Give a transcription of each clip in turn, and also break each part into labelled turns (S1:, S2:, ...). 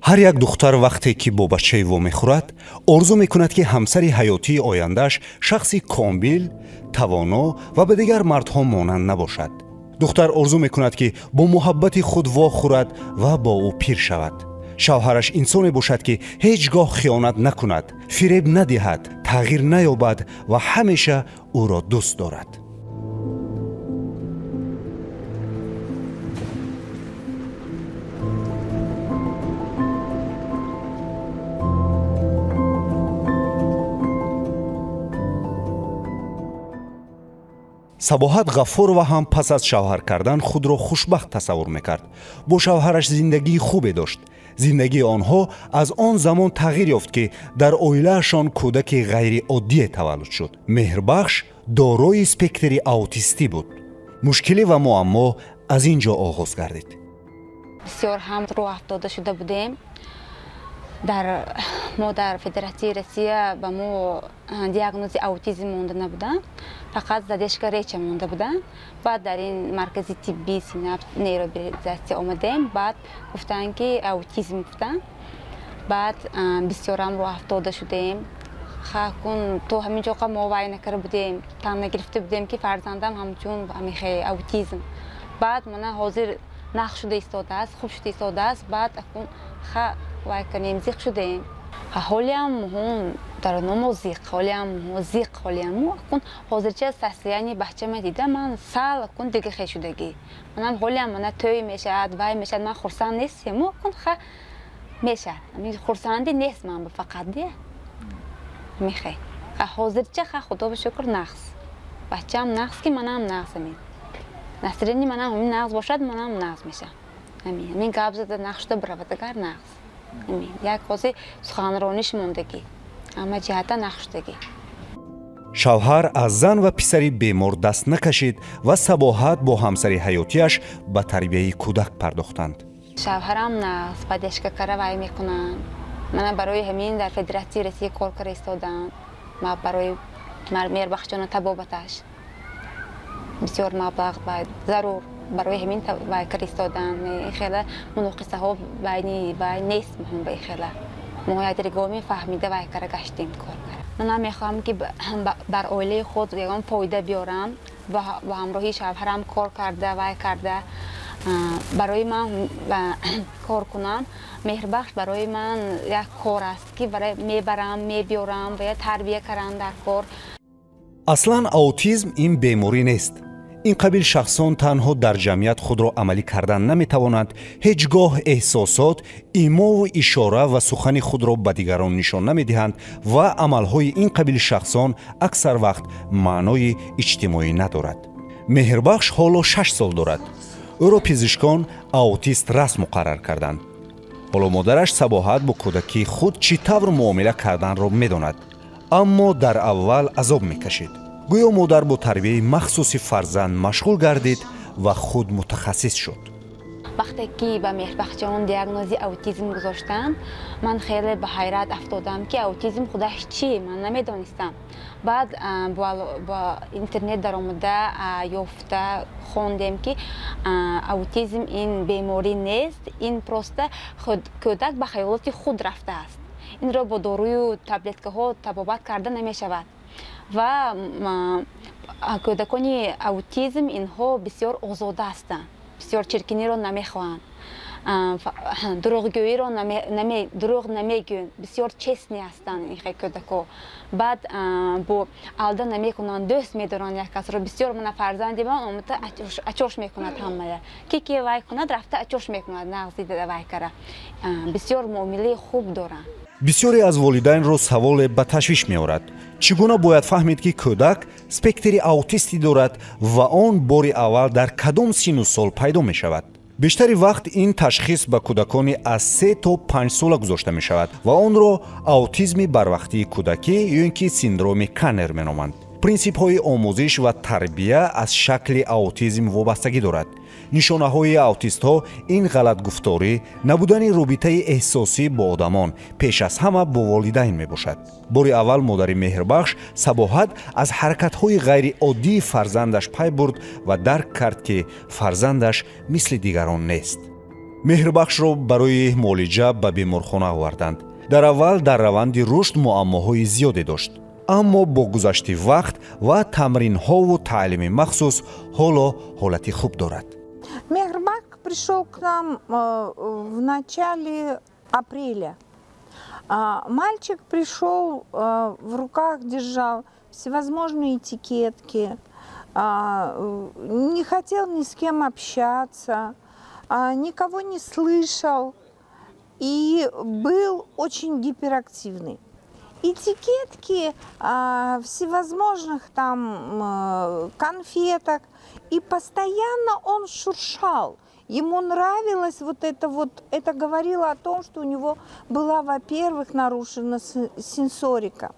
S1: Ҳар як духтар, вақте ки бо бачае вомехӯрад, орзу мекунад, ки ҳамсари ҳаётии ояндааш шахси комил, тавоно ва ба дигар мардҳо монанд набошад. Духтар орзу мекунад, ки бо муҳаббати худ вохӯрад ва бо ӯ пир шавад. Шавҳараш инсоне бошад, ки ҳеҷ гоҳ хиёнат накунад, фиреб надиҳад, тағйир наёбад ва ҳамеша ӯро дӯст дорад. Сабоҳат Ғаффорова ҳам пас аз шавҳар кардан худро хушбахт тасаввур мекард. Бо шавҳараш зиндагии хубе дошт. Зиндагии онҳо аз он замон тағйир ёфт, ки дар оилаашон кӯдаки ғайриоддие таваллуд шуд. Меҳрбахш дорои спектри аутистӣ буд. Мушкилӣ ва муаммо аз ин ҷо оғоз гардид.
S2: Бисёр ҳам рӯ афтода шуда будем. Дар мо дар Федератсияи Россия ба мо диагнози аутизм монда набуданд, фақат задержка речи монда буданд. Баъд дар ин маркази тиббӣ Синапс нейрореабилитатсия омадем, баъд гуфтанд, ки аутизм гуфтанд. Баъд бисёрам рӯ афтода шудем. Кун то ҳамин ҷоқа мо вай накарда будем, тан нагирифта будем, ки фарзандам ҳамчун ҳамихе аутизм. Баъд мана ҳозир нағз шуда истодааст, хуб шуда истодааст. Баъд акун ха вай кунем, зиқ шудем. Ҳолиам дарономо зиқ, ҳолиам зиқ, ҳолиам акун ҳозирча состояние бачама дида, ман сал акун дига хел шудагӣ. Манам ҳолиам мана тӯй мешавад, вай мешавад, ман хурсанд нестему, акун ха мешавад, хурсандӣ нест ман ба фақат дия мехе. Ҳозирча ха, худо ба шукр, нағз, бачаам нағз, ки манам нағз. Амин настроение манам ҳамин нағз бошад, манам нағз мешавам. Амин ҳамин гап зада нағз шуда биравад агар, нағз. Амин як ҳозир суханрониш мондагӣ, ҳама ҷиҳата нағз шудагӣ.
S1: Шавҳар аз зан ва писари бемор даст накашид ва Сабоҳат бо ҳамсари ҳаётияш ба тарбияи кӯдак пардохтанд.
S2: Шавҳарам нағз поддержка кара вай мекунанд. Мана барои ҳамин дар Федератсияи Россия кор кара истодам. Ма барои Меҳрбахшҷона табобаташ бисёр маблағ зарур, барои ҳамин вай кара истодам. Ин хела муноқисаҳо байни вай нест. Муҳим ба ин хела мо якдиргоми фаҳмида вай кара гаштем, кор кара. Манам мехоҳам, ки бар оилаи худ ягон фоида биёрам, бо ҳамроҳии шавҳарам кор карда, вай карда, барои ман кор кунам. Меҳрбахш барои ман як кор аст, ки мебарам, мебиёрам ва я тарбия карам дар кор.
S1: Аслан аутизм ин беморӣ нест. Ин қабил шахсон танҳо дар ҷамъият худро амалӣ кардан наметавонанд, ҳеҷ гоҳ эҳсосот, имову ишора ва сухани худро ба дигарон нишон намедиҳанд ва амалҳои ин қабили шахсон аксар вақт маънои иҷтимоӣ надорад. Меҳрбахш ҳоло 6 сол дорад. Ӯро пизишкон аутист расм муқаррар карданд. Ҳоло модараш Сабоҳат бо кӯдаки худ чӣ тавр муомила карданро медонад, аммо дар аввал азоб мекашид. Гӯё модар бо тарбияи махсуси фарзанд машғул гардид ва худ мутахассис шуд.
S2: Вақте ки ба Меҳрбахшҷон диагнози аутизм гузоштанд, ман хеле ба ҳайрат афтодам, ки аутизм худаш чӣ, ман намедонистам. Баъд ба интернет даромада, ёфта хондем, ки аутизм ин беморӣ нест, ин просто кӯдак ба хаёлоти худ рафтааст, инро бо дорую таблеткаҳо табобат карда намешавад. Ва кӯдакони аутизм инҳо бисёр озода ҳастанд, бисёр чиркиниро намехоҳанд, дурӯғгӯиро дурӯғ намегӯянд, бисёр честный ҳастанд ин хел кӯдако. Баъд бо алда намекунанд, дӯст медоранд як касро бисёр. Мана фарзанди ман омада ачош мекунад ҳамая, ки вай кунад, рафта ачош мекунад, нағзи вай кара, бисёр муомилаи хуб доранд.
S1: Бисёре аз волидайнро саволе ба ташвиш меорад: чӣ гуна бояд фаҳмид, ки кӯдак спектри аутистӣ дорад ва он бори аввал дар кадом синну сол пайдо мешавад? Бештари вақт ин ташхис ба кӯдакони аз 3 то 5 сола гузошта мешавад ва онро аутизми барвақтии кӯдакӣ ё ин ки синдроми Каннер меноманд. Принсипҳои омӯзиш ва тарбия аз шакли аутизм вобастагӣ дорад. Нишонаҳои аутистҳо ин ғалатгуфторӣ, набудани робитаи эҳсосӣ бо одамон, пеш аз ҳама бо волидайн мебошад. Бори аввал модари Меҳрбахш Сабоҳат аз ҳаракатҳои ғайриоддии фарзандаш пай бурд ва дарк кард, ки фарзандаш мисли дигарон нест. Меҳрбахшро барои муолиҷа ба беморхона оварданд. Дар аввал дар раванди рушд муаммоҳои зиёде дошт, аммо бо гузашти вақт ва тамринҳову таълими махсус ҳоло ҳолати хуб дорад.
S3: Мехрбахш пришел к нам в начале апреля. Мальчик пришел, в руках держал всевозможные этикетки, не хотел ни с кем общаться, никого не слышал и был очень гиперактивный. Этикетки всевозможных там конфеток, и постоянно он шуршал. Ему нравилось вот это вот, это говорило о том, что у него была, во-первых, нарушена сенсорика.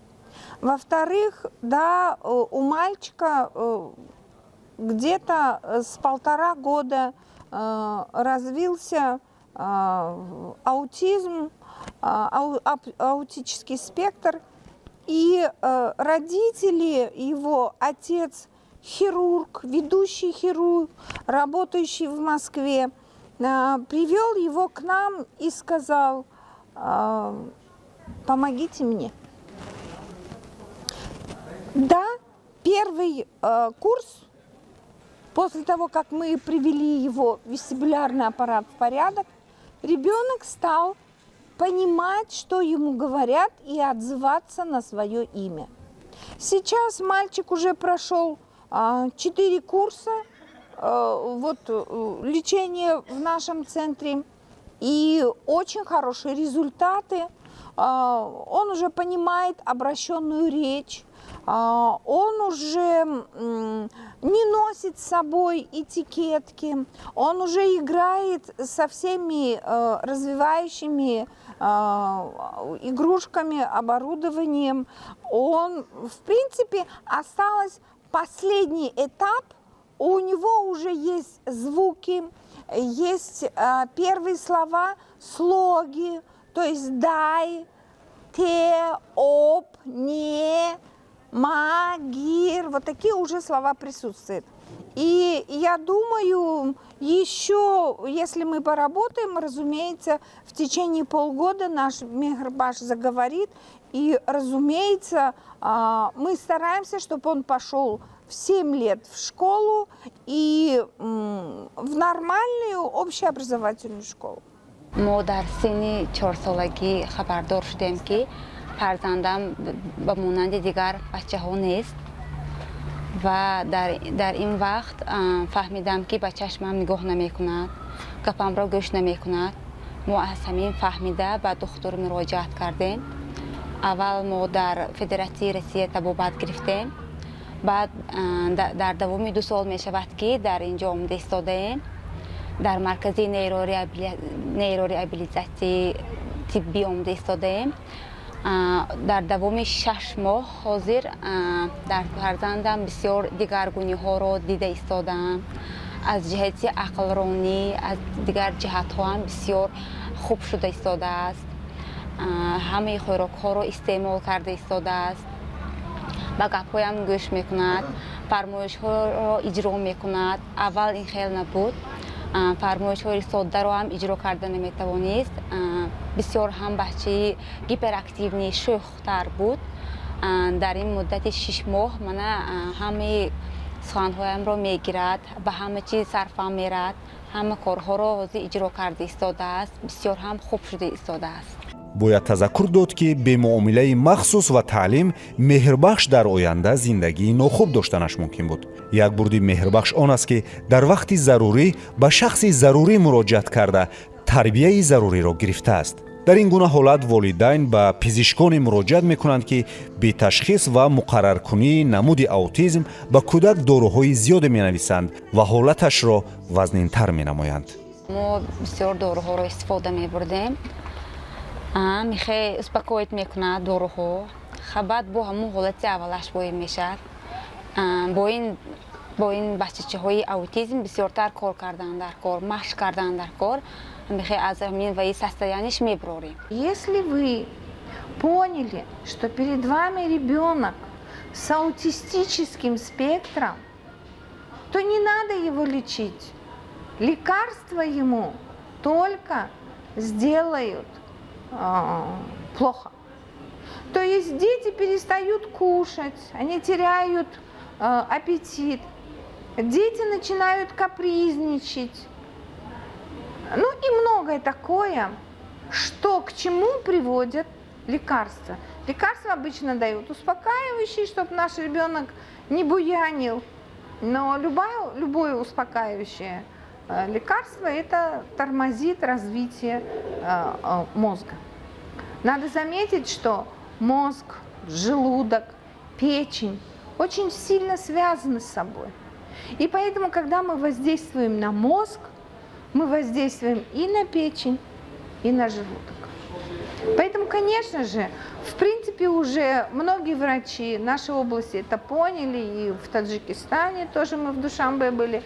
S3: Во-вторых, да, у мальчика где-то с 1,5 года развился аутизм, аутический спектр. И родители его, отец хирург, ведущий хирург, работающий в Москве, привел его к нам и сказал: «Помогите мне». Да, первый курс, после того, как мы привели его вестибулярный аппарат в порядок, ребенок стал понимать, что ему говорят, и отзываться на свое имя. Сейчас мальчик уже прошел четыре курса вот, лечения в нашем центре, и очень хорошие результаты. Он уже понимает обращенную речь, он уже не носит с собой этикетки, он уже играет со всеми развивающими игрушками, оборудованием. Он, в принципе, осталось последний этап, у него уже есть звуки, есть первые слова, слоги, то есть дай, те, об, не, ма, гир, вот такие уже слова присутствуют. И я думаю, еще, если мы поработаем, разумеется, в течение полгода наш Мехрбахш заговорит. И, разумеется, мы стараемся, чтобы он пошел в 7 лет в школу и в нормальную общеобразовательную школу.
S2: Мо дар синни 4-солагӣ хабардор шудем, ки фарзандам ба монанди дигар бачаҳо нест ва дар ин вақт фаҳмидам, ки ба чашмам нигоҳ намекунад, гапамро гӯш намекунад. Мо аз ҳамин фаҳмида ба духтур муроҷиат кардем. Аввал мо дар Федератсияи Россия табобат гирифтем, баъд дар давоми 2 сол мешавад, ки дар ин ҷо омода истодаем, дар маркази нейрореабилитатсияи тиббӣ омода истодаем. Дар давоми 6 моҳ ҳозир дар фарзандам бисёр дигаргуниҳоро дида истодаам. Аз ҷиҳати ақлронӣ, аз дигар ҷиҳатҳоам бисёр хуб шуда истодааст. Ҳамаи хӯрокҳоро истеъмол карда истодааст, ба гапҳоям гӯш мекунад, фармоишҳоро иҷро мекунад. Аввал ин хел набуд, фармоишҳои соддаро ҳам иҷро карда наметавонист. Бисёр ҳам бачаи гиперактивный, шӯхтар буд. Дар ин муддати 6 моҳ мана ҳамаи суханҳоямро мегирад, ба ҳама чиз сарфаҳм мерад, ҳама корҳоро ҳозир иҷро карда истодааст, бисёр ҳам хуб шуда истодааст.
S1: Бояд тазаккур дод, ки бемуомилаи махсус ва таълим Меҳрбахш дар оянда зиндагии нохуб доштанаш мумкин буд. Як бурди Меҳрбахш он аст, ки дар вақти зарурӣ ба шахси зарурӣ муроҷиат карда, тарбияи заруриро гирифтааст. Дар ин гуна ҳолат волидайн ба пизишконе муроҷиат мекунанд, ки беташхис ва муқарраркунии намуди аутизм ба кӯдак доруҳои зиёде менависанд ва ҳолаташро вазнинтар менамоянд.
S2: Мо бисёр доруҳоро истифода мебурдем, михе успокоить мекунад доруҳо, баъд бо ҳамун ҳолати аввалаш воин мешавад. Бо ин бачачаҳои аутизм бисёртар кор кардан дар кор, машқ кардан дар кор, михе аз ҳамин ваи состояние ш мебурорем.
S3: Если вы поняли, что перед вами ребенок с аутистическим спектром, то не надо его лечить. Лекарства ему только сделают плохо. То есть дети перестают кушать, они теряют аппетит, дети начинают капризничать. Ну и многое такое, что к чему приводят лекарства. Лекарства обычно дают успокаивающие, чтобы наш ребенок не буянил. Но любое успокаивающее лекарство это тормозит развитие мозга. Надо заметить, что мозг, желудок, печень очень сильно связаны с собой. И поэтому, когда мы воздействуем на мозг, мы воздействуем и на печень, и на желудок. Поэтому, конечно же, в принципе, уже многие врачи нашей области это поняли, и в Таджикистане тоже мы в Душанбе были.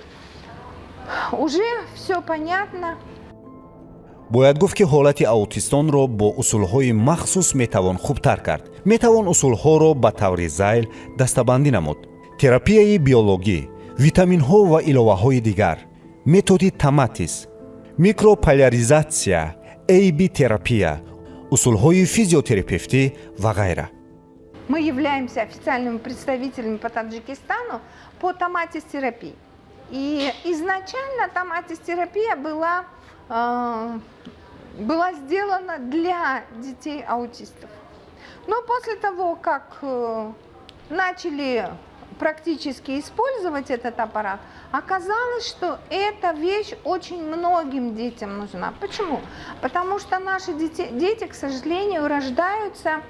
S3: Уже все понятно.
S1: Бояд гуфт, ки ҳолати аутистонро бо усулҳои махсус метавон хубтар кард. Метавон усулҳоро ба таври зайл дастабандӣ намуд: терапияи биологӣ, витаминҳо ва иловаҳои дигар, методи Томатис, микрополяризатсия, АБА терапия, усулҳои физиотерапевтӣ ва ғайра.
S3: Мы являемся официальными представителями по Таджикистану по томатис-терапии. И изначально томатис-терапия была сделана для детей аутистов. Но после того, как начали практически использовать этот аппарат, оказалось, что эта вещь очень многим детям нужна. Почему? Потому что наши дети, к сожалению, рождаются,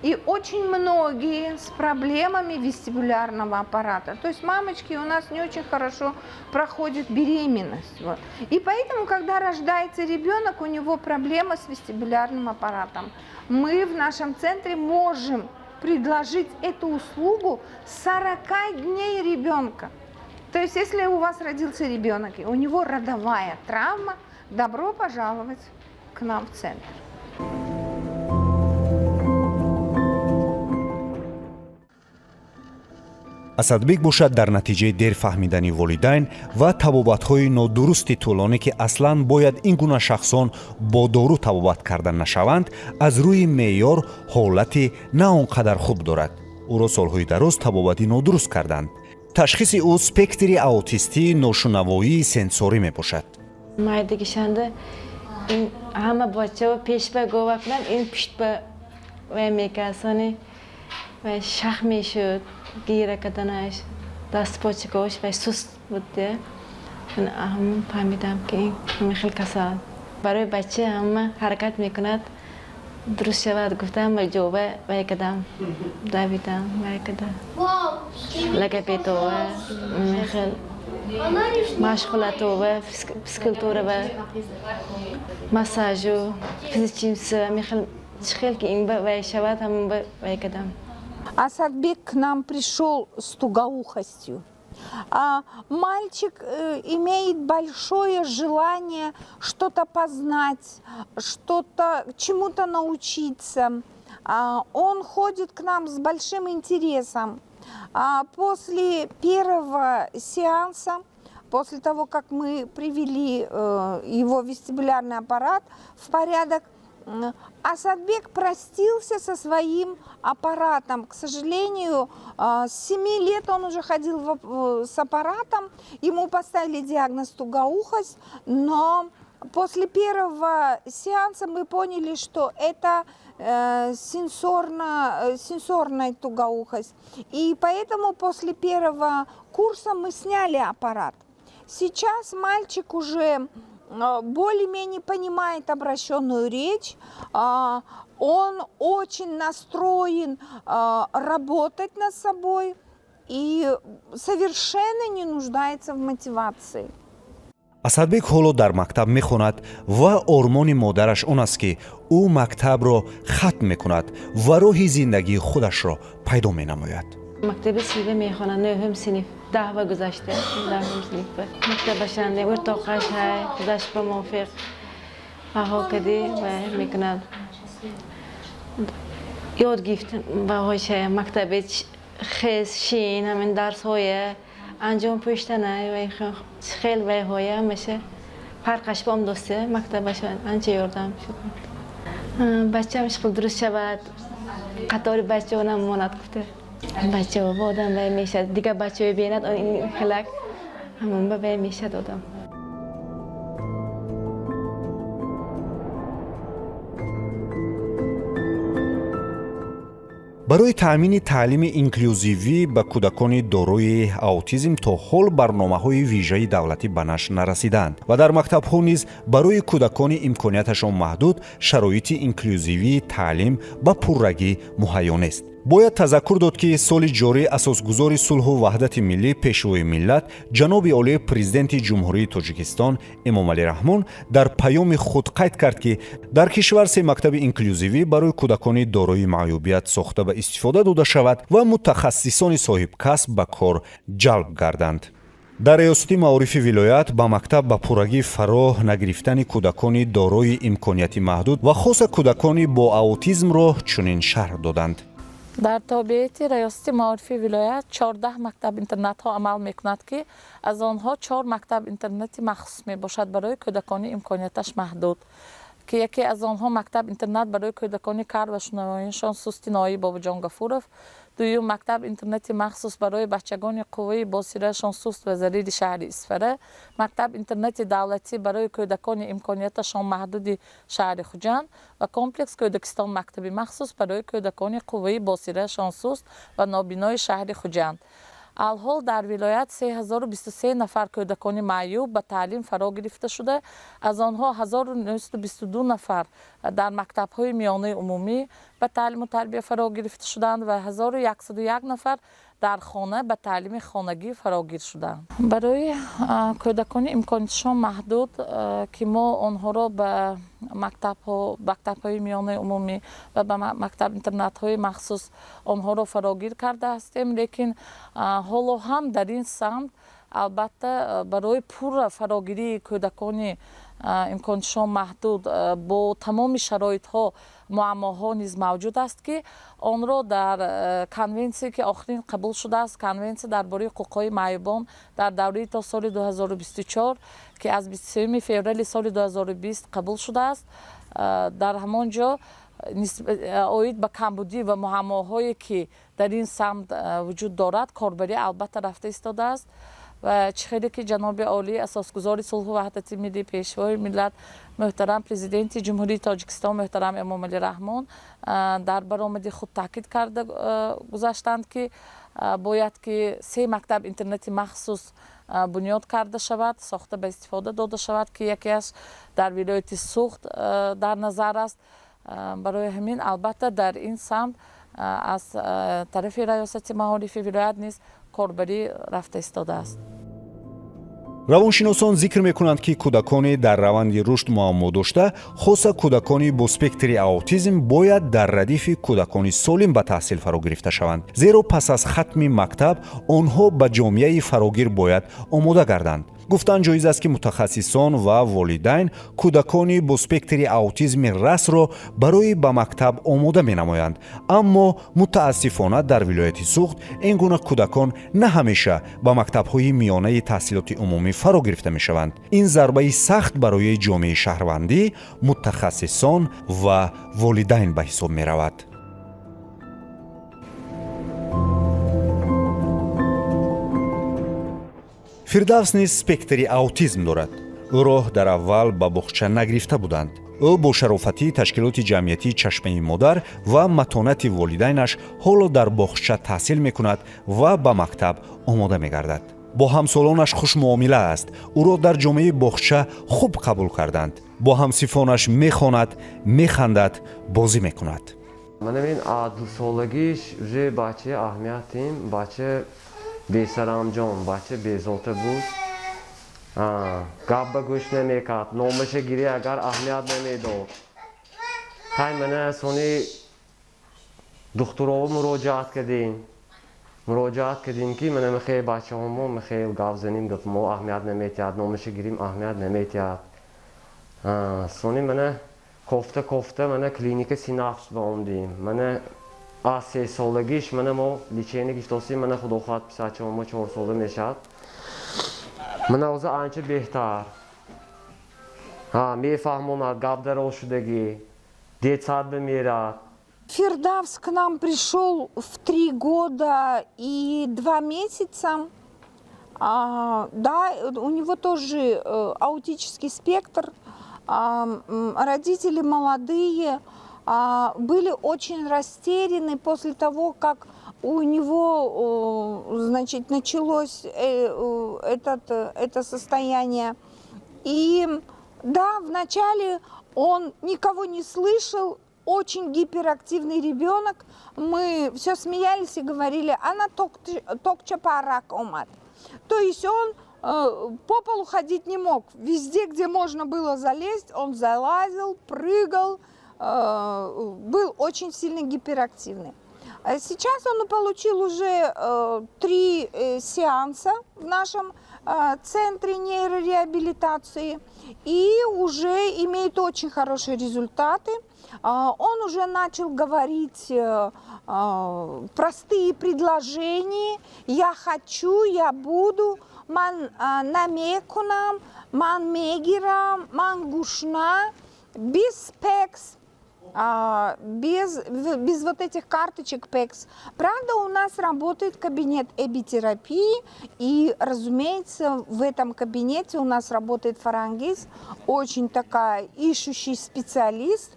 S3: и очень многие с проблемами вестибулярного аппарата. То есть мамочки у нас не очень хорошо проходит беременность. Вот. И поэтому, когда рождается ребенок, у него проблема с вестибулярным аппаратом. Мы в нашем центре можем предложить эту услугу 40 дней ребенка. То есть, если у вас родился ребенок и у него родовая травма, добро пожаловать к нам в центр.
S1: Асадбек бошад, дар натиҷаи дер фаҳмидани волидайн ва табобатҳои нодурусти тӯлонӣ, ки аслан бояд ин гуна шахсон бо дору табобат карда нашаванд, аз рӯи меъёр ҳолати на он қадар хуб дорад. Ӯро солҳои дароз табобати нодуруст карданд. Ташхиси ӯ спектри аутистии ношунавоии сенсорӣ мебошад.
S4: Майдагишанда ин ҳама бачао пешба гова кунанд, ин пуштба вай мекасони вай шах мешуд, гира каданаш, дастпочакош вай суст буд. Ҳама фаҳмидам, ки ин ҳама хел касал. Барои бача ҳама ҳаракат мекунад, дуруст шавад гуфтам, ба ҷоба вай кадам, давидам, вай кадам, логопедова, хел машғулатова, физкультурава, массажу, физчимса, мехел чӣ хел ки ин вай шавад, ҳамон вай кадам.
S3: Асадбек к нам пришел с тугоухостью. Мальчик имеет большое желание что-то познать, что-то, чему-то научиться. Он ходит к нам с большим интересом. После первого сеанса, после того, как мы привели его вестибулярный аппарат в порядок, Асадбек простился со своим аппаратом. К сожалению, с 7 лет он уже ходил с аппаратом, ему поставили диагноз тугоухость, но после первого сеанса мы поняли, что это сенсорная тугоухость. И поэтому после первого курса мы сняли аппарат. Сейчас мальчик уже более-менее понимает обращенную речь, он очень настроен работать над собой и совершенно не нуждается в мотивации.
S1: Асадбек ҳоло дар мактаб мехонад ва ормони модараш он аст, ки ӯ мактабро хатм мекунад ва роҳи зиндагии худашро пайдо менамояд.
S4: Мактаби синфа мехонад, нӯҳум синф, 10-ва гузашта, 10-ум синфа. Мактабашанда o'rtoqash ҳай, худаш ба мувофиқ баҳо кади ва мекунад. Ёд гирифт баҳоша мактаби, хез шин ҳамин дарсҳоя анҷом пӯштана ва хел вайҳоя ҳамаша. Фарқаш ба омдосте, мактабаш анча ёрдам шуд. Бачаам ишқил дуруст шавад, қатори бачаҳо намонад гуфта. Бачаҳо ба одам вай мешавад, дигар бачаҳо бинад ин хелак ҳамон ба вай мешавад одам.
S1: Барои таъмини таълими инклюзивӣ ба кӯдакони дорои аутизм то ҳол барномаҳои вижаи давлатӣ ба нашр нарасидаанд ва дар мактабҳо низ барои кӯдакони имконияташон маҳдуд шароити инклюзивии таълим ба пуррагӣ муҳайё нест. Бояд тазаккур дод, ки соли ҷорӣ асосгузори сулҳу ваҳдати миллӣ, пешвои миллат, ҷаноби олии Президенти Ҷумҳурии Тоҷикистон Эмомалӣ Раҳмон дар паёми худ қайд кард, ки дар кишвар се мактаби инклюзивӣ барои кӯдакони дорои маъюбият сохта ба истифода дода шавад ва мутахассисони соҳибкасб ба кор ҷалб гарданд. Дар риёсати маорифи вилоят ба мактаб ба пуррагӣ фаро нагирифтани кӯдакони дорои имконияти маҳдуд ва хоса кӯдакони бо аутизмро чунин шарҳ доданд.
S5: Дар тобеияти раёсати маорифи вилоят 14 мактаб-интернатҳо амал мекунад, ки аз онҳо 4 мактаб-интернати махсус мебошад барои кӯдакони имконияташ маҳдуд, ки яке аз онҳо мактаб-интернат барои кӯдакони кар ва шунавоияшон сусти ноҳияи Бобоҷон Гафуров, дуюм мактаб-интернати махсус барои бачагони қувваи босираашон суст ва зарири шаҳри Исфара, мактаб-интернати давлатӣ барои кӯдакони имконияташон маҳдуди шаҳри Хуҷанд ва комплекс Кӯдакистон мактаби махсус барои кӯдакони қувваи босираашон суст ва нобинои шаҳри Хуҷанд. Алҳол дар вилоят 3023 нафар кӯдакони маъюб ба таълим фаро гирифта шуда, аз онҳо 1922 нафар дар мактабҳои миёнаи умумӣ ба таълиму тарбия фаро гирифта шуданд ва 1101 нафар дар хона ба таълими хонагӣ фарогир шуданд. Барои кӯдакони имкониятшон маҳдуд, ки мо онҳоро ба мактабҳои миёнаи умумӣ ва ба мактаб-интернатҳои махсус онҳоро фарогир карда ҳастем, лекин ҳоло ҳам дар ин самт албатта барои пурра фарогирии кӯдакони имконишон маҳдуд бо тамоми шароитҳо муаммоҳо низ мавҷуд аст, ки онро дар конвенсия, ки охирин қабул шудааст, конвенсия дар бораи ҳуқуқҳои маъюбон дар давраи то соли 2024, ки аз 23 феврали соли 2020 қабул шудааст, дар ҳамон ҷо оид ба камбудӣ ва муаммоҳое, ки дар ин самт вуҷуд дорад, корбарӣ албатта рафта истодааст. Ва чӣ хеле ки ҷаноби олӣ асосгузори сулҳу ваҳдати миллӣ, пешвои миллат, муҳтарам Президенти Ҷумҳурии Тоҷикистон муҳтарам Эмомалӣ Раҳмон дар баромади худ таъкид карда гузаштанд, ки бояд ки се мактаб интернати махсус бунёд карда шавад, сохта ба истифода дода шавад, ки якеаш дар вилояти Суғд дар назар аст. Барои ҳамин албатта дар ин самт аз тарафи раёсати маорифи вилоят низ корбарӣ рафта истодааст.
S1: Равоншиносон зикр мекунанд, ки кӯдаконе дар раванди рушд муаммо дошта, хоса кӯдакони бо спектри аутизм бояд дар радифи кӯдакони солим ба таҳсил фаро гирифта шаванд, зеро пас аз хатми мактаб онҳо ба ҷомеаи фарогир бояд омода гарданд. Гуфтан ҷоиз аст, ки мутахассисон ва волидайн кӯдакони бо спектри аутизми расро барои ба мактаб омода менамоянд, аммо мутаассифона дар вилояти Суғд ин гуна кӯдакон на ҳамеша ба мактабҳои миёнаи таҳсилоти умумӣ фаро гирифта мешаванд. Ин зарбаи сахт барои ҷомеаи шаҳрвандӣ, мутахассисон ва волидайн ба ҳисоб меравад. Фирдавс низ спектри аутизм дорад. Ӯро дар аввал ба боғча нагирифта буданд. Ӯ бо шарофатии ташкилоти ҷамъиятии Чашмаи модар ва матонати волидайнаш ҳоло дар боғча таҳсил мекунад ва ба мактаб омода мегардад. Бо ҳамсолонаш хушмуомила аст. Ӯро дар ҷомеаи боғча хуб қабул карданд. Бо ҳамсифонаш мехонад, механдад, бозӣ мекунад.
S6: Манам ин дусолагиш уже бачаи аҳамиятим, бача бесарамҷон, бача безота буд. Гап ба гӯш намекард, номаша гирӣ агар аҳамият намедод. Хай мана сони духтурово муроҷиат кардем. Муроҷиат кардем, ки мана мехел бачаҳомо мехел гап занем, гап мо аҳамият наметиҳад, номаша гирим аҳамият наметиҳад. Сони мана кофта кофта мана клиника Синапс ба омдем. Мана аз сесолагиш мана мо лечение гирифтосем, мана худо хоҳад писарчаҳомо 4 сола мешавад. Мана ҳозир анча беҳтар. Мефаҳмонад, гап дароз шудагӣ, детсад бимерад.
S3: Фирдавс к нам пришел в 3 года и 2 месяца. Да, у него тоже аутический спектр. Родители молодые, были очень растеряны после того, как у него, значит, началось это состояние. И да, вначале он никого не слышал, очень гиперактивный ребенок. Мы все смеялись и говорили, она токчапарак омад. То есть он по полу ходить не мог. Везде, где можно было залезть, он залазил, прыгал, был очень сильно гиперактивный. Сейчас он получил уже 3 сеанса в нашем центре нейрореабилитации и уже имеет очень хорошие результаты. Он уже начал говорить простые предложения: «Я хочу», «я буду», «ман намекунам», «ман мегирам», «ман гушна», без ПЕКС, без вот этих карточек ПЕКС. Правда, у нас работает кабинет эбитерапии, и, разумеется, в этом кабинете у нас работает Фарангиз, очень такая ищущий специалист,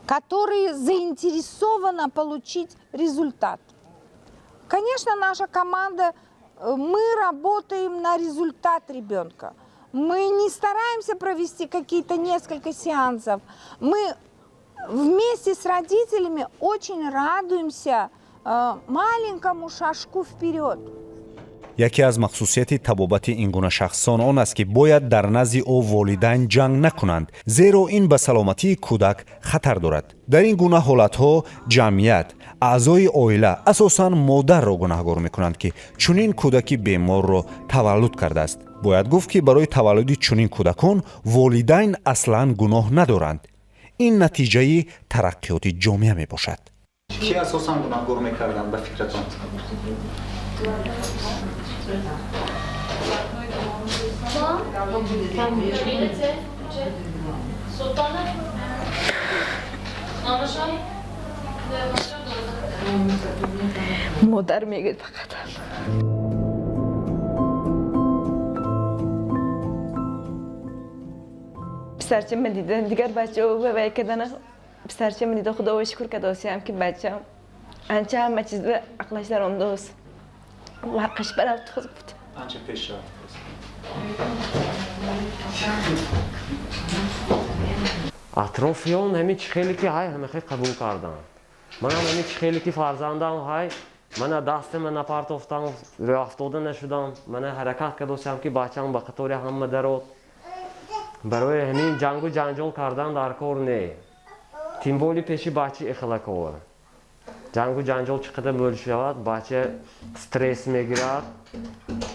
S3: который заинтересована получить результат. Конечно, наша команда, мы работаем на результат ребенка. Мы не стараемся провести какие-то несколько сеансов. Мы вместе с родителями очень радуемся маленькому шажку вперед.
S1: Яке аз махсусияти табобати ин гуна шахсон он аст, ки бояд дар назди ӯ волидайн ҷанг накунанд, зеро ин ба саломатии кӯдак хатар дорад. Дар ин гуна ҳолатҳо ҷамъият аъзои оила, асосан модарро гунаҳгор мекунанд, ки чунин кӯдаки беморро таваллуд кардааст. Бояд гуфт, ки барои таваллуди чунин кӯдакон волидайн аслан гуноҳ надоранд. Ин натиҷаи тараққиёти ҷомеа мебошад.
S7: Кӣ асосан гунаҳгор мекарданд ба фикратон?
S4: Модар мегӯяд фақат. Писарчама дида, дигар бачаҳо вай кардана, писарчама дида, худоро шукр кардосиям, ки бачам анча ҳама чизда ақлаш даромдост. Варқаш барафт худ буд.
S7: Анча пеш рафт.
S6: Атрофиён ҳами чӣ хеле ки ҳай, ҳама хел қабул карданд. Манам ҳами чӣ хеле ки фарзандам ҳай, мана дастама напартофтам, рӯафтода нашудам, мана ҳаракат кардосиям, ки бачам ба қатори ҳама дарод. Барои ҳамин ҷангу ҷанҷол кардан дар кор не. Тем более пеши бача ихлакова. Ҷангу ҷанҷол чӣ қадар мӯл шавад, бача стресс мегирад,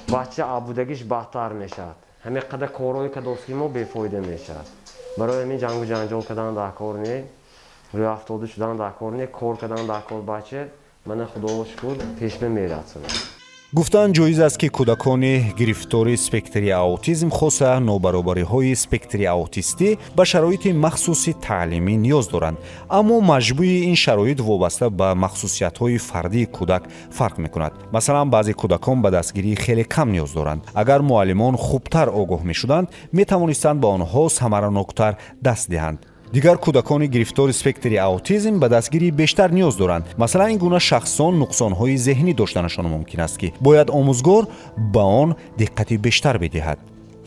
S6: бача абудагиш бадтар мешавад. Ҳамин қадар корҳои кадоски мо бефоида мешавад. Барои ҳамин ҷангу ҷанҷол кардан дар кор не, рӯафтода шудан дар кор не, кор кардан дар кор. Бача мана худоро шукр пеш мемерад.
S1: Гуфтан ҷоиз аст, ки кӯдакони гирифтори спектри аутизм, хоса нобаробариҳои спектри аутистӣ, ба шароити махсуси таълимӣ ниёз доранд, аммо маҷмӯи ин шароит вобаста ба махсусиятҳои фардии кӯдак фарқ мекунад. Масалан, баъзе кӯдакон ба дастгирии хеле кам ниёз доранд. Агар муаллимон хубтар огоҳ мешуданд, метавонистанд ба онҳо самараноктар даст диҳанд. Дигар кӯдакони гирифтори спектри аутизм ба дастгирии бештар ниёз доранд. Масалан, ин гуна шахсон нуқсонҳои зеҳнӣ доштанашон мумкин аст, ки бояд омӯзгор ба он диққати бештар бидиҳад.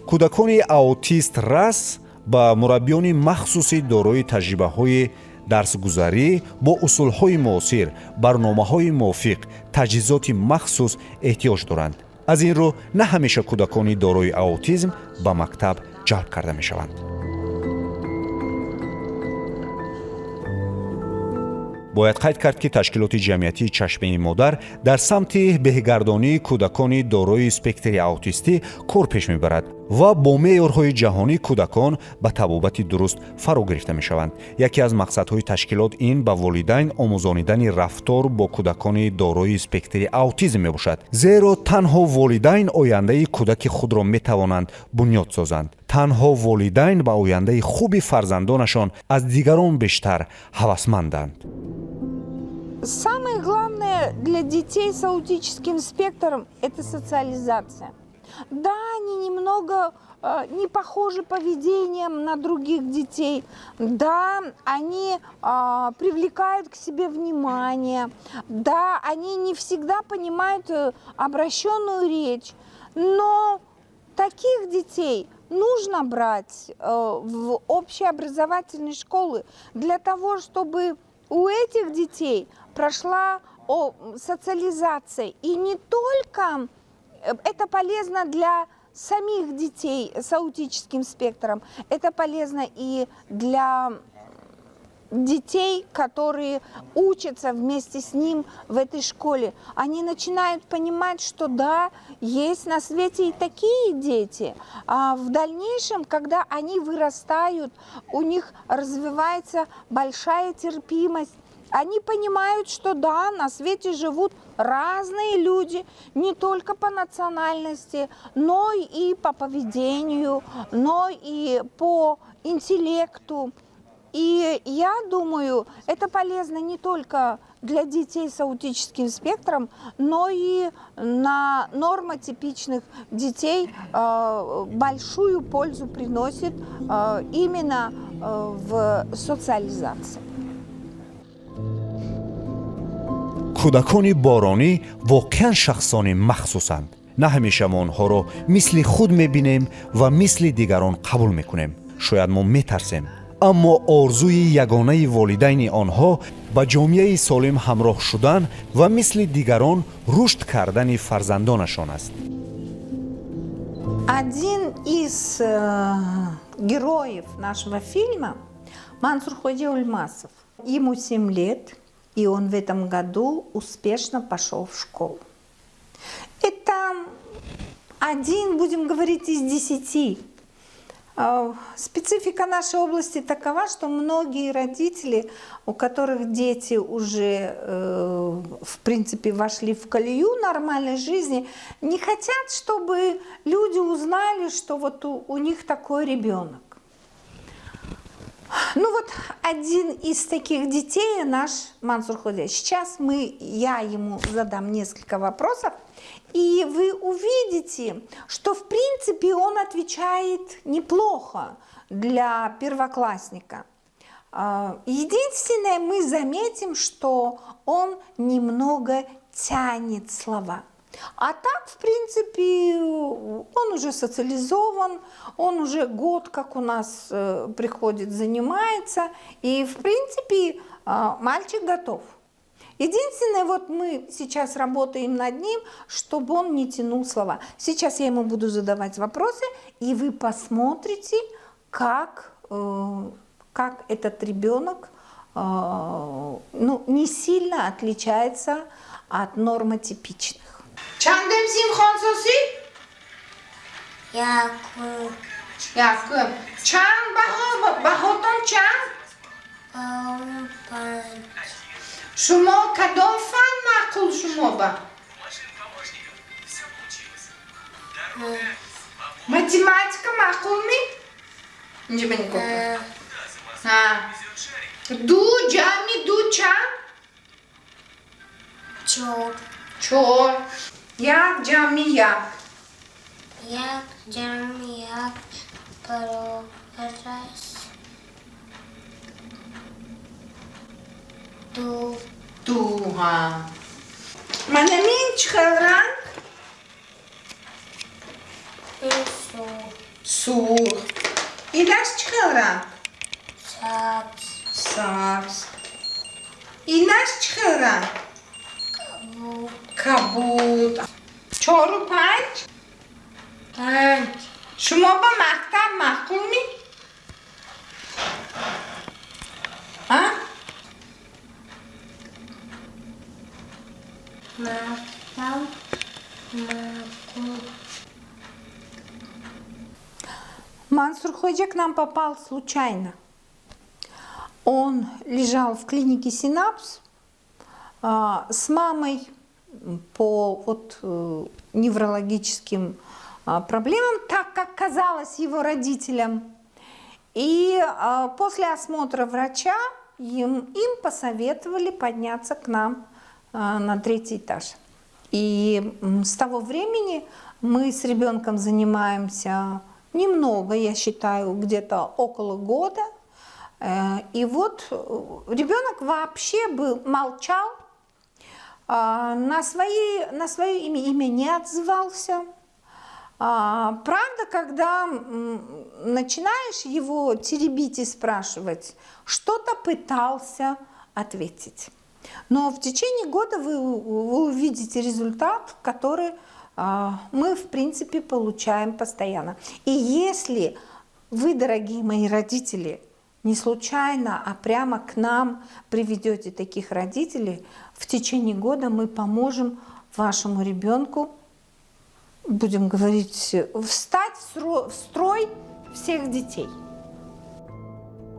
S1: Кӯдакони аутист рас ба мураббиёни махсуси дорои таҷрибаҳои дарсгузарӣ бо усулҳои муосир, барномаҳои мувофиқ, таҷҳизоти махсус эҳтиёҷ доранд. Аз ин рӯ на ҳамеша кӯдакони дорои аутизм ба мактаб ҷалб карда мешаванд. Бояд қайд кард, ки ташкилоти ҷамъиятии Чашмаи модар дар самти беҳгардонии кӯдакони дорои спектри аутистӣ кор пеш мебарад. Ва бо меъёрҳои ҷаҳонӣ кӯдакон ба табобати дуруст фаро гирифта мешаванд. Яке аз мақсадҳои ташкилот ин ба волидайн омӯзонидани рафтор бо кӯдакони дорои спектри аутизм мебошад, зеро танҳо волидайн ояндаи кӯдаки худро метавонанд бунёд созанд. Танҳо волидайн ба ояндаи хуби фарзандонашон аз дигарон бештар ҳавасманданд.
S3: Самое главное для детей с аутическим спектром – это социализация. Да, они немного не похожи поведением на других детей. Да, они привлекают к себе внимание. Да, они не всегда понимают обращенную речь. Но таких детей нужно брать в общеобразовательные школы для того, чтобы у этих детей прошла социализация. И не только это полезно для самих детей с аутическим спектром, это полезно и для детей, которые учатся вместе с ним в этой школе. Они начинают понимать, что да, есть на свете и такие дети. А в дальнейшем, когда они вырастают, у них развивается большая терпимость. Они понимают, что да, на свете живут разные люди, не только по национальности, но и по поведению, но и по интеллекту. И я думаю, это полезно не только для детей с аутическим спектром, но и на нормотипичных детей большую пользу приносит именно в социализации.
S1: Кӯдакони боронӣ воқеан шахсони махсусанд. На ҳамеша мо онҳоро мисли худ мебинем ва мисли дигарон қабул мекунем. Шояд мо метарсем, аммо орзуи ягонаи волидайни онҳо ба ҷомеаи солим ҳамроҳ шудан ва мисли дигарон рушд кардани фарзандонашон аст.
S3: Один из героев нашего фильма Мансур Ходжа Ульмасов. Ему 7 лет, и он в этом году успешно пошел в школу. Это один, будем говорить, из 10. Специфика нашей области такова, что многие родители, у которых дети уже, в принципе, вошли в колею нормальной жизни, не хотят, чтобы люди узнали, что вот у них такой ребенок. Ну вот один из таких детей наш Мансур Ходжа. Сейчас я ему задам несколько вопросов, и вы увидите, что в принципе он отвечает неплохо для первоклассника. Единственное, мы заметим, что он немного тянет слова. А так, в принципе, он уже социализован, он уже год, как у нас приходит, занимается, и, в принципе, мальчик готов. Единственное, вот мы сейчас работаем над ним, чтобы он не тянул слова. Сейчас я ему буду задавать вопросы, и вы посмотрите, как этот ребенок не сильно отличается от нормотипичных. Чандем симхон соси?
S8: Якум.
S3: Якум. Чанд баҳо, баҳотон чанд?
S8: Панҷ.
S3: Шумо кадом фан маъқул шумо ба? Математика маъқул ми? Инҷа ба нигоҳ кун. Ҳа. Ду ҷамъи ду чанд?
S8: Чор.
S3: Чор. Як ҷамъи як.
S8: Як ҷамъи як баробар аст ду.
S3: Ду, ҳа. Манамин чӣ хел ранг?
S8: Сурх.
S3: Сурх. Инаш чӣ хел ранг?
S8: Сабз.
S3: Сабз. Инаш чӣ хел ранг?
S8: Кабуд.
S3: Кабуд. Чору панҷ?
S8: Панҷ.
S3: Шумо ба мактаб маъқул ми? А?
S8: Мактаб маъқул.
S3: Мансур Ходжа к нам попал случайно. Он лежал в клинике «Синапс» с мамой по вот неврологическим проблемам, так как казалось его родителям. И после осмотра врача им посоветовали подняться к нам на третий этаж. И с того времени мы с ребенком занимаемся немного, я считаю, где-то около года. И вот ребенок вообще был, молчал, на свое имя не отзывался. Правда, когда начинаешь его теребить и спрашивать, что-то пытался ответить. Но в течение года вы увидите результат, который мы, в принципе, получаем постоянно. И если вы, дорогие мои родители, не случайно, а прямо к нам приведете таких родителей, в течение года мы поможем вашему ребенку, будем говорить, встать в строй всех детей.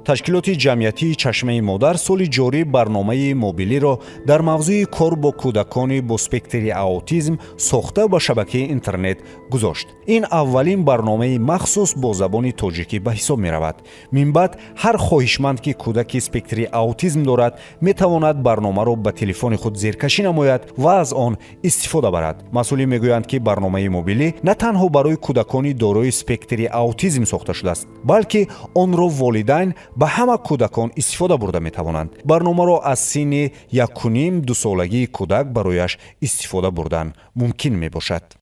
S1: Ташкилоти ҷамъиятии «Чашмаи модар» соли ҷорӣ барномаи мобилиро дар мавзӯи кор бо кӯдакони бо спектри аутизм сохта ба шабакаи интернет гузошт. Ин аввалин барномаи махсус бо забони тоҷикӣ ба ҳисоб меравад. Минбаъд ҳар хоҳишманд, ки кӯдаки спектри аутизм дорад, метавонад барномаро ба телефони худ зеркашӣ намояд ва аз он истифода барад. Масъулин мегӯянд, ки барномаи мобилӣ на танҳо барои кӯдакони дорои спектри аутизм сохта шудааст, балки онро волидайн ба ҳама кӯдакон истифода бурда метавонанд. Барномаро аз синни 1,5-2 солагии кӯдак барояш истифода бурдан мумкин мебошад.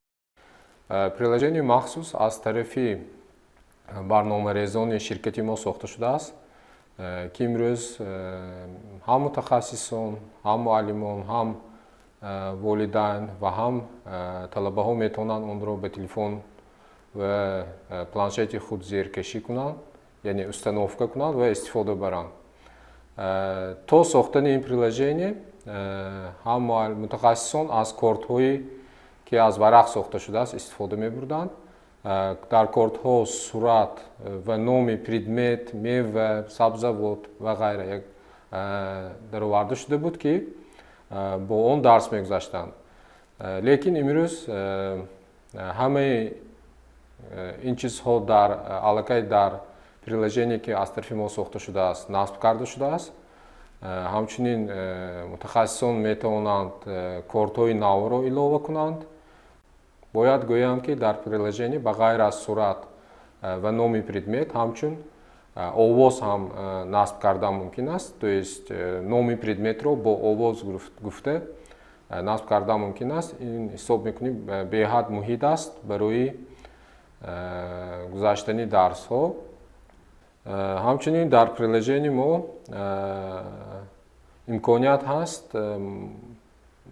S9: Приложение махсус аз тарафи барномарезони ширкати мо сохта шудааст, ки имрӯз ҳам мутахассисон, ҳам муаллимон, ҳам волидайн ва ҳам талабаҳо метавонанд онро ба телефон ва планшети худ зеркашӣ кунанд, яъне установка кунанд ва истифода баранд. То сохтани ин приложение ҳам мутахассисон аз кортҳое, ки аз варақ сохта шудааст, истифода мебурданд. Дар кортҳо сурат ва номи предмет, мева, сабзавот ва ғайра дароварда шуда буд, ки бо он дарс мегузаштанд. Лекин имрӯз ҳамаи ин чизҳо дар аллакай дар приложение, ки аз тарафи мо сохта шудааст, насб карда шудааст. Ҳамчунин мутахассисон метавонанд кортҳои навро илова кунанд. Бояд гӯям, ки дар приложение ба ғайр аз сурат ва номи предмет ҳамчун овоз ҳам насб кардан мумкин аст, то есть номи предметро бо овоз гуфта насб кардан мумкин аст. Ин ҳисоб мекунем, беҳад муҳид аст барои гузаштани дарсҳо. Ҳамчунин дар приложении мо имконият ҳаст,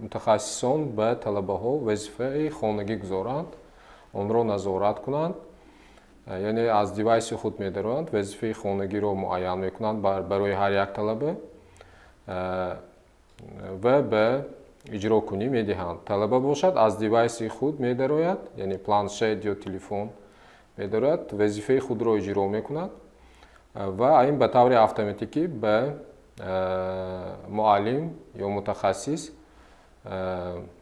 S9: мутахассисон ба талабаҳо вазифаи хонагӣ гузоранд, онро назорат кунанд, яъне аз девайси худ медароянд, вазифаи хонагиро муайян мекунанд барои ҳар як талаба ва ба иҷрокунӣ медиҳанд. Талаба бошад, аз девайси худ медарояд, яъне планшет ё телефон медарояд, вазифаи худро иҷро мекунад ва ин ба таври автоматикӣ ба муаллим ё мутахассис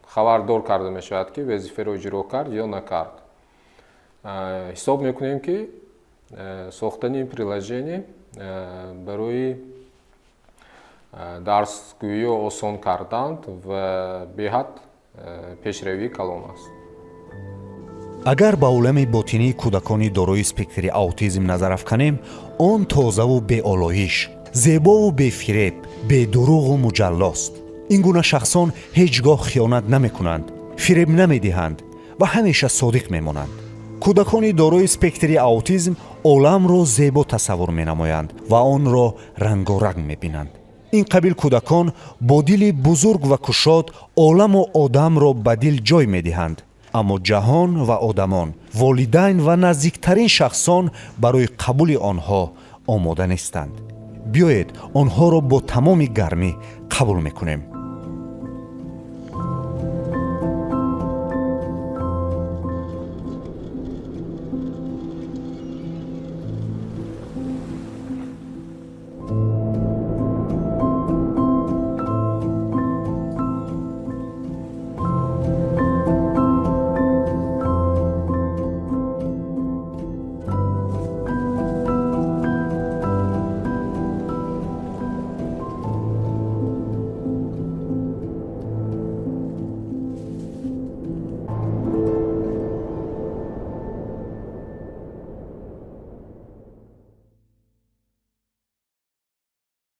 S9: хабардор карда мешавад, ки вазифаро иҷро кард ё накард. Ҳисоб мекунем, ки сохтани ин приложение барои дарсгӯиро осон кардан ва беҳад пешравии калон аст.
S1: Агар ба олами ботинии кӯдакони дорои спектри аутизм назар афканем, он тозаву беолоиш, зебову бефиреб, бедурӯғу муҷаллост. Ин гуна шахсон ҳеҷ гоҳ хиёнат намекунанд, фиреб намедиҳанд ва ҳамеша содиқ мемонанд. Кӯдакони дорои спектри аутизм оламро зебо тасаввур менамоянд ва онро рангоранг мебинанд. Ин қабил кӯдакон бо дили бузург ва кушод оламу одамро ба дил ҷой медиҳанд, аммо ҷаҳон ва одамон, волидайн ва наздиктарин шахсон барои қабули онҳо омода нестанд. Биёед, онҳоро бо тамоми гармӣ қабул мекунем.